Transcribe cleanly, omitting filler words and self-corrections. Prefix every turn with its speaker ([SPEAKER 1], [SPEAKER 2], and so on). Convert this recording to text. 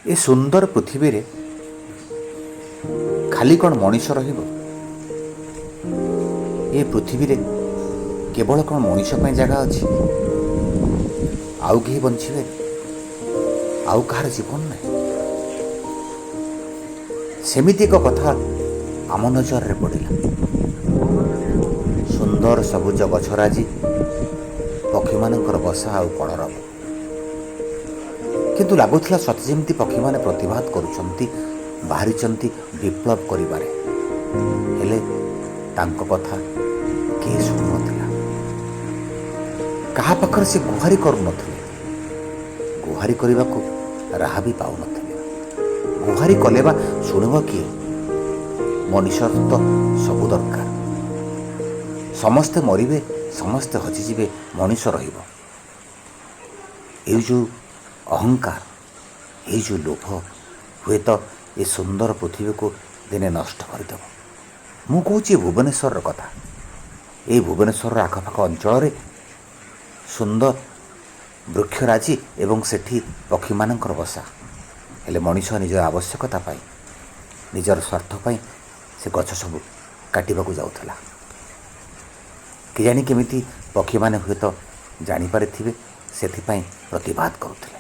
[SPEAKER 1] ଏ ସୁନ୍ଦର ପୃଥିବୀରେ ଖାଲି କ'ଣ ମଣିଷ ରହିବ? ଏ ପୃଥିବୀରେ କେବଳ କ'ଣ ମଣିଷ ପାଇଁ ଜାଗା ଅଛି? ଆଉ କେହି ବଞ୍ଚିବେନି? ଆଉ କାହାର ଜୀବନ ନାହିଁ? ସେମିତି ଏକ କଥା ଆମ ନଜରରେ ପଡ଼ିଲା। ସୁନ୍ଦର ସବୁଜ ଗଛରାଜି, ପକ୍ଷୀମାନଙ୍କର ବସା ଆଉ କଳରବ। କିନ୍ତୁ ଲାଗୁଥିଲା ସତେ ଯେମିତି ପକ୍ଷୀମାନେ ପ୍ରତିବାଦ କରୁଛନ୍ତି, ବାହାରିଛନ୍ତି ବିପ୍ଳବ କରିବାରେ। ହେଲେ ତାଙ୍କ କଥା କିଏ ଶୁଣୁନଥିଲା। କାହା ପାଖରେ ସେ ଗୁହାରି କରୁନଥିଲେ। ଗୁହାରି କରିବାକୁ ରାହା ବି ପାଉନଥିଲେ। ଗୁହାରି କଲେ ବା ଶୁଣିବ କିଏ? ମଣିଷର ତ ସବୁ ଦରକାର। ସମସ୍ତେ ମରିବେ, ସମସ୍ତେ ହଜିଯିବେ, ମଣିଷ ରହିବ। ଏଇ ଯେଉଁ ଅହଙ୍କାର, ଏଇ ଯେଉଁ ଲୋଭ ହୁଏତ ଏ ସୁନ୍ଦର ପୃଥିବୀକୁ ଦିନେ ନଷ୍ଟ କରିଦେବ। ମୁଁ କହୁଛି ଭୁବନେଶ୍ୱରର କଥା। ଏଇ ଭୁବନେଶ୍ୱରର ଆଖପାଖ ଅଞ୍ଚଳରେ ସୁନ୍ଦର ବୃକ୍ଷରାଜି ଏବଂ ସେଠି ପକ୍ଷୀମାନଙ୍କର ବସା। ହେଲେ ମଣିଷ ନିଜର ଆବଶ୍ୟକତା ପାଇଁ, ନିଜର ସ୍ୱାର୍ଥ ପାଇଁ ସେ ଗଛ ସବୁ କାଟିବାକୁ ଯାଉଥିଲା। କେଜାଣି କେମିତି ପକ୍ଷୀମାନେ ହୁଏତ ଜାଣିପାରିଥିବେ, ସେଥିପାଇଁ ପ୍ରତିବାଦ କରୁଥିଲେ।